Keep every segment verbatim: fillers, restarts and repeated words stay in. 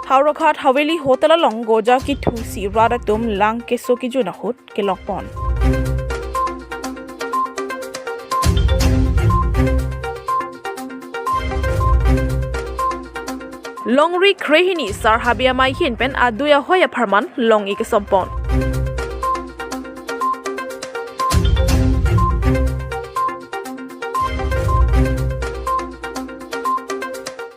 Howraghat Haveli Hotel along goja kithusi rat atum lang keso kejun ahut kelongpon. Longri krehini sar habe amei ahin pen adui ahoi apharman long-i kesompon.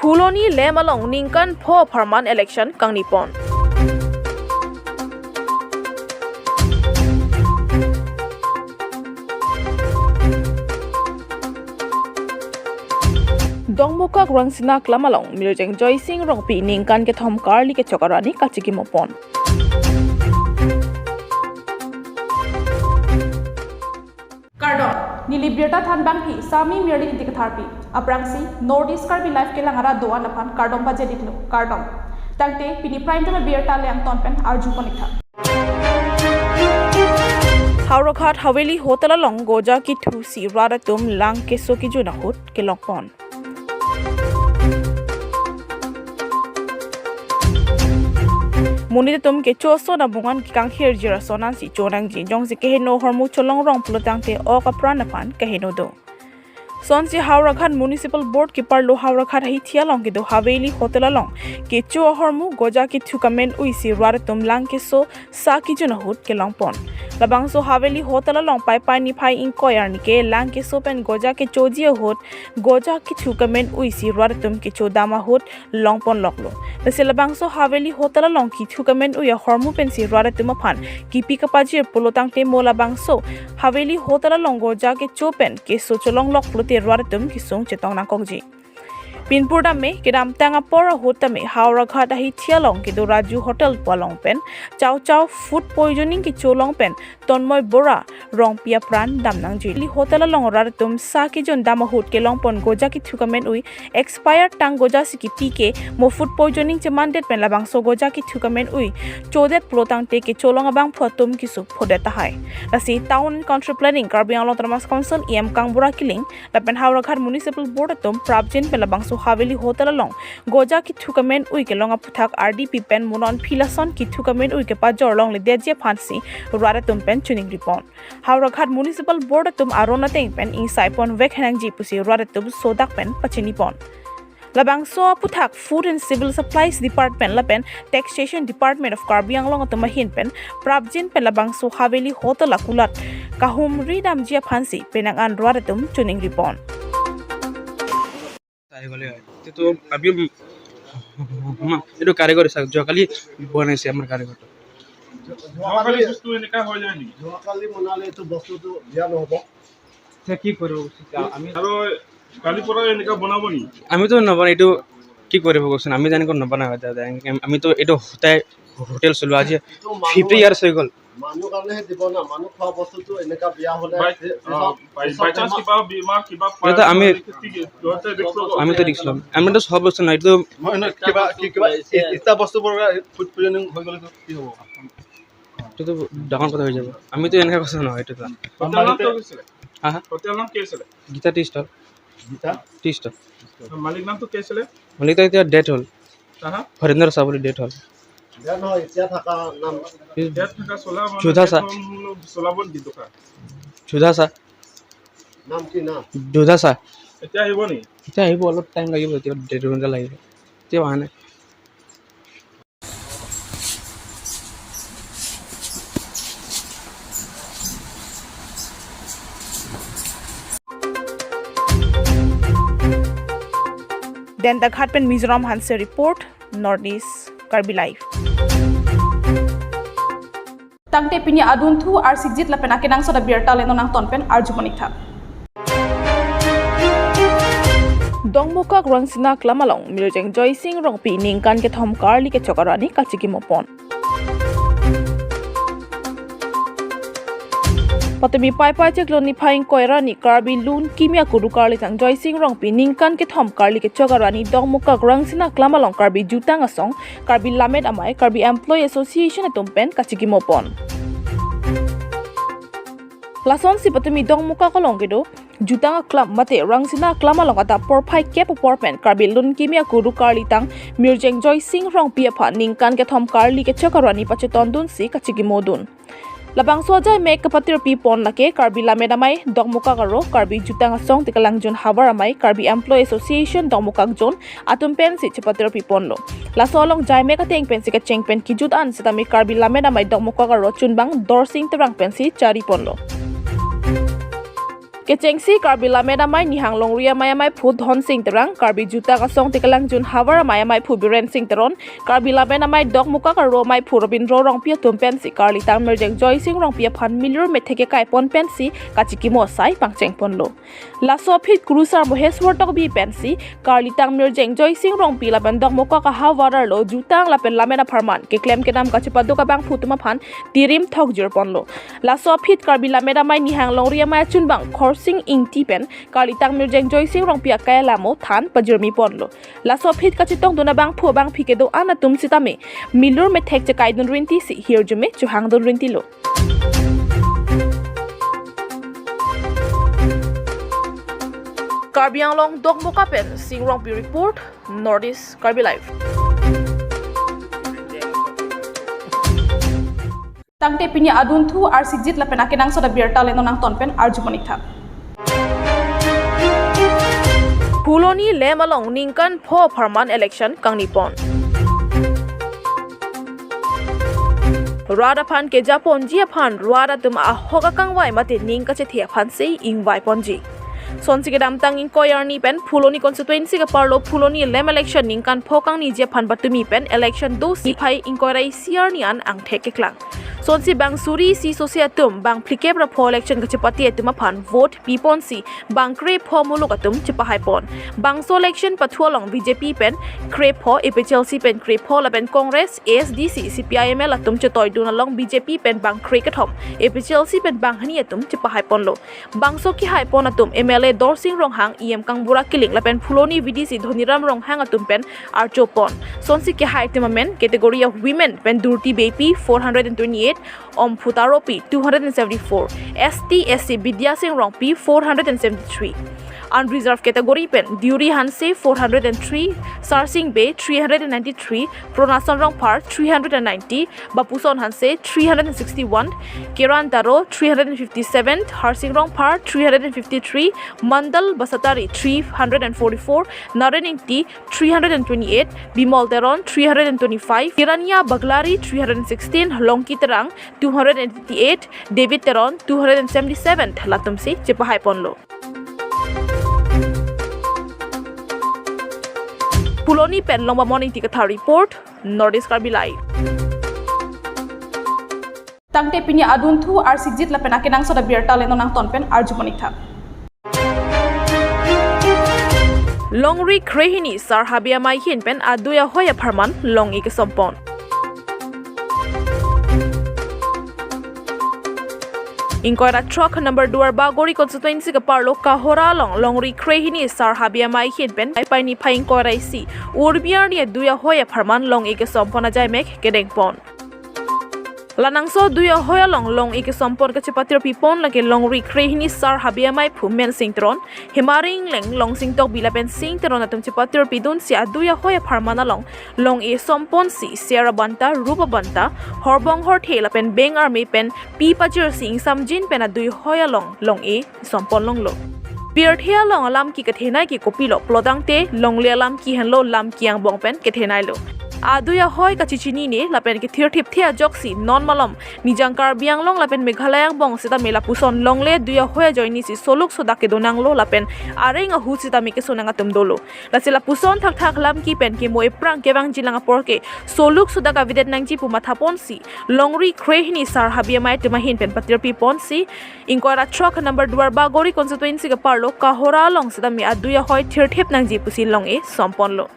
Phuloni lem along ningkan pho apharman election kangnipon. Dongmukak Rangsina Klam along Mirjeng Joysing Rongpi ningkan kethom karli kechok arni kachikimopon. Kardom, neli birta thanbangpi Sami Mirli Ingti Katharpi. Aphrangsi North East Karbi Live kelang arat do-an aphan kardom pajir-iklo, kardom. Tangte pini prime time abirta le-angton pen arjupon-iktha. Howraghat Haveli Hotel along goja kithusi rat atum lang keso kejun ahut kelongpon. Monit atum kecho ason abungan kekangkhir jir ason ansi chonangji, jongsi keheno ahormu cholongrong pulotangte ok apran aphan keheno do. Sonsi Howraghat Municipal Board keparlo Howraghat ahithi along kedo Haveli Hotel along kecho ahormu goja kithu kamen-ui si rat atum lang keso sa kejun ahut kelongpon. Labangso Haveli Hotel along Paipai niphai ingkoi arni ke lang keso pen goja kechoji ahut goja kithu kamen-ui si rat atum kechodam ahut longponloklo. Lasi labangso Haveli Hotel along kithu kamen-ui ahormu pensi rat atum aphan kipi kapajir pulotangte mo labangso Haveli Hotel along goja kecho pen keso cholonglok pulote rat atum kesung chetong nangkokji. Pinpur tame kedamtang apor ahut tame Howraghat ahithi along kedo Raju Hotel pu along pen chauchau food poisoning kecho along pen Tonmoy Bora Rongpi apran damnangji. Li hotel along rat atum sa kejun dam ahut kelongpon goja kithu kamen-ui, expired tang goja si kipi ke mo food poisoning chemandet pen labangso goja kithu kamen-ui chodet pulotangte kecholong abangphu atum kesung phodet tahai. Lasi Town and Country Planning, Karbi Anglong Autonomous Council E M Kangbura Killing lapen Howraghat Municipal Board atum prapjin pen labangso Haveli Hotel along goja kithu kamen-ui kelong aphuthak ardi pi pen mo non phi lason kithu kamen-ui kepajor longledetji aphansi rat atum pen chiningripon. Howraghat Municipal Board atum aron ateng pen ingsaipon vek henangji pusi rat atum sodak pen pachinipon. Labangso aphuthak Food and Civil Supplies Department lapen Taxation Department of Karbi Anglong atum ahin pen prapjin pen labangso Haveli Hotel akulat kahumri damji aphansi penang an rat atum chiningripon. আহি গ'লে হয়। এইটো তো আমি, এইটো কাৰিকৰে চাওক, যোৱাকালি বনাইছে আমাৰ কাৰিকৰটো। যোৱাকালি বস্তু এনেকা হৈ যায় নেকি? যোৱাকালি বনালে এইটো বস্তুটো বেয়া নহ'ব। এতিয়া কি কৰিব? আমি আৰু কালিৰ পৰা এনেকা বনাব নেকি? আমিতো নবনাই, এইটো কি কৰিব কওকচোন? আমি যেনেকৈ নবনাওঁ এতিয়া, আমিতো এইটো হোটেল, হোটেল চলোৱা আজি এইটো মানুহ ফিফটি ইয়াৰ্ছ হৈ গ'ল। মানুহ কাৰণেহে দিব না, মানুহ খোৱা বস্তুটো এনেকা বেয়া হ'লে বাই-, পিছত, অ, বাই, পিছত বাই চান্স বেমাৰ কিবা বেমাৰ, কিবা এইটো আমি, পাইছে নেকি? সিহঁতে ৰিস্ক ল'ব। আমিতো ৰিস্ক ল'ম। আমিতো সব বস্তু নাই, এইটো মই এনে কিবা, কি, কিবা ই-, ইটা বস্তুবোৰ ফুড পয়জনিং হৈ গ'লেতো কি হ'ব? এইটোতো ডাঙৰ কথা হৈ যাব। আমিতো এনেকা কথা নহয়, এইটোতো। হোটেলৰ নাম কি আছিলে? হা, হা? হোটেলৰ নাম কি আছিলে? Geeta tea stall. Geeta? Tea stall. মালিক নামটো কি আছিলে? মালিক তো এতিয়া ডেথ হ'ল। হা, হা? হৰেন্দ্ৰ চাহ বুলি ডেথ হ'ল। ডেথ নহয়, এতিয়া থকা নাম। এই ইয়াত থকা চলা মানুহ যোধা চাহ। চলাব নেকি দোকান? যোধা চাহ। নাম কি নাম? যোধা চাহ। এতিয়া আহিব নেকি? এতিয়া আহিব, অলপ টাইম লাগিব, এতিয়া ডেৰ ঘণ্টা লাগিব। এতিয়াও অহা নাই। Dentaghat pen Mizoram Hanse report, North East Karbi Live. Tangte pini adunthu arsikjit lapen akenangsot abirta le-angton pen arjupon-iktha. Dongmukak Rangsina Klam along Mirjeng Joysing Rongpi ningkan kethom karli kechok arni kachikimopon. Patumi Paipai chiklo niphai ingkoi arni Karbi Lun Kimi Akuru Karlitang Joysing Rongpi ningkan kethom karli kechok arni Dongmukak Rangsina Klam along Karbi Jutang Asong, Karbi Lammet Amei, Karbi Employee Association atum pen kachikimopon. Lasonsi patumi Dongmukak along kedo jutang aklam mate rangsina aklam along adap porphai kep apor pen Karbi Lun Kimi akuru Karlitang Mirjeng Joysing Rongpi aphan ningkan kethom karli kechok arni pachetongdunsi kachikimodun. Labangso ajaimek kapatirpi pon lake Karbi Lammet Amei Dokmoka Garo, Karbi Jutang Asong Tikelangjun Havar Amei, Karbi Employee Association Dokmoka Zone atum pensi chepatirpi ponlo. Laso along jaimek ateng pensi kecheng pen kejut an sitame Karbi Lammet Amei Dokmoka Garo chunbang Dorsing Terang pensi chari ponlo. Kechengsi Karbi Lammet Amei Nihang Longri Amei ameiphu Dhonsing Terang, Karbi Jutang Asong Tikelangjun Havar Amei ameiphu Birensing Teron, Karbi Lammet Amei Dokmoka Garo ameiphu Robindro Rongpi atum pensi Karlitang Mirjeng Joysing Rongpi aphan milur methek kekai pon pensi kachikimo asai pangcheng ponlo. Laso aphi kurusar Moheswar Tokbi pensi Karlitang Mirjeng Joysing Rongpi lapen Dokmoka Havar arlo jutang lapen lammet apharman keklem kedam kachepaduk abangphu atum aphan tirim thokjir ponlo. Laso aphi Karbi Lammet Amei Nihang Longri Amei achunbang Khorsing Ingti pen Karlitang Mirjeng Joysing Rongpi akai alamo than pajirmi ponlo. Laso aphi kachetongdun abangphu abangphi kedo-an atum sitame milur methek chekaidun rintisi hirjume chohangdun rintilo. Karbi Anglong Dokmoka pen Sing Rongpi report, North East Karbi Live. Tangte pini adunthu arsikjit lapen akenangsot abirta le non nangton pen arju pon-ik tha. Phuloni lem along ningkan pho apharman election kangni pon. Rat aphan keja ponji aphan rat atum ahok akangvai mate ning kachethe aphansi ingvai ponji. Sonsi kedamtang ingkoi arni pen Phuloni constituency keparlo Phuloni lem election ningkan pho kangniji aphan patumi pen election dosi phai ingkoi ra isi arni an angthek keklang. Sonsi bang suri isi sosi atum bang phlikep ra pho election kachepate atum aphan vote pi ponsi bang kre pho muluk atum chepahai pon. Bangso election pathu along B J P pen kre pho, A P H L C pen kre pho lapen Congress, A S D C, C P I M L atum chetoidun along B J P pen bang kre kethom, A P H L C pen bang hini atum chepahai ponlo. Bangso kehai pon atum M L A Dorsing Ronghang, E M Kangbura Killing lapen Phuloni V D C Dhoniram Ronghang atum pen archo pon. Sonsi kehai atum amen category of women pen Durti Beypi four hundred and twenty-eight, Omphu Taropi two hundred and seventy-four, S T S C Bidya Sing Rongpi four hundred and seventy-three. Unreserved category pen Deuri Hanse four hundred and three, Sarsing Bey three hundred and ninety-three, Pronason Rongphar three hundred and ninety, Bapuson Hanse three hundred and sixty-one, Kiran Taro three hundred and fifty-seven, Harsing Rongphar three hundred and fifty-three, Mandal Basatari three hundred and forty-four, Naren Ingti three hundred and twenty-eight, Bimol Teron three hundred and twenty-five, Hiranya Baglari three hundred and sixteen, Longki Terang two hundred and eighty-eight, David Teron two hundred and seventy-seven latumsi chepahai ponlo. Phuloni pen Longbamon Ingti Kathar report, North East Karbi Live. Tangte pini adunthu arsikjit lapen akenangsot abirta le non nangton pen arju pon-ik tha. Longri kre hini Sar Habe Amei ahin pen adui ahoi apharman long-e kesom pon. Ingkoi ra throk number Duar Bagori constituency keparlo Kahora along Longri kre hini Sar Habe Amei ahin pen Phai niphai ingkoi ra isi Urbi arni adui ahoi apharman long-e kesom pon ajaimek kedeng pon. Lanangso adui ahoi along long-e kesom pon kachepatirpi pon lake Longri kre hini Sar Habe ameiphu Mensing Teron, Hemari Ingleng, Longsing Tokbi lapen Sing Teron atum chepatirpi dunsi adui ahoi apharman along long-e som ponsi ser abanta, rup abanta, horbong horthe lapen beng arme pen pi pajirsi ingsamjin pen adui ahoi along long-e som pon longlo. Pirthe along alam ke kethenei ke kopilo pulo tangte longle alam ke henlo, lam ke angbong pen ketheneilo. Adui ahoi kachechinine lapen kethirthipthe ajoksi non malom nijang Karbi Anglong lapen Meghalaya angbong sitame lapuson longle adui ahoi ajoinesi soluk sodak kedo nanglo lapen areng ahu sitame keso nang atum dolo. Lasi lapuson thakthak lam ke pen kemo ephrang kevangjilang apor ke soluk sodak avedet nangji pu matha ponsi Longri kre hini Sar Habe amei atum ahin pen patirpi ponsi ingkoi ra throk number Duar Bagori constituency keparlo Kahora along sitame adui ahoi thirthip nangji pusi long-e som ponlo.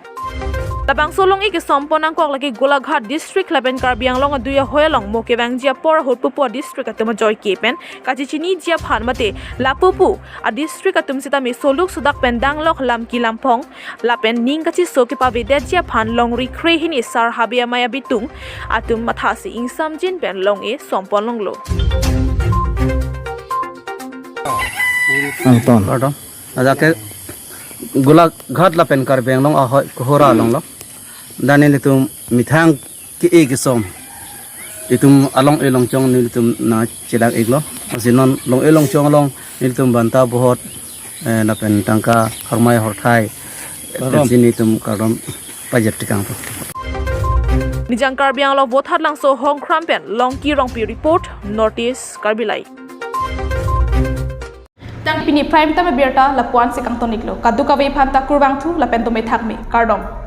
Labangso long-e kesom pon angkok lake Golaghat district lapen Karbi Anglong adui ahoi along mo kevangji apor ahut pupo district atum ajoike pen kachechiniji aphan mate lapupu a district atum sitame soluk sodak pen danglok lam ke lamphong lapen ning kachiso kepavedetji aphan Longri kre hini Sar Habe amei abitung atum mathasi ingsamjin pen long-e som pon longlo. Angton. Kardom. Ajak ke Golaghat lapen Karbi Anglong ahoi kohora along lo. Dan nelitum methang ke-e kesom itum along-e longchong nelitum nangchelang-iklo. Lasi non long-e longchong along nelitum banta bohot, eh, lapen tangka hormai horthai. Kardom. Pensi nelitum kardom pajir tikang tu. Nijang Karbi Anglong Vothatlangso Hongkram pen Longki Rongpi report, North East Karbi Live. Tang pini prime time abirta lapu-an si kangton-iklo. Kadokave aphanta kurvangthu lapen dome thakme. Kardom.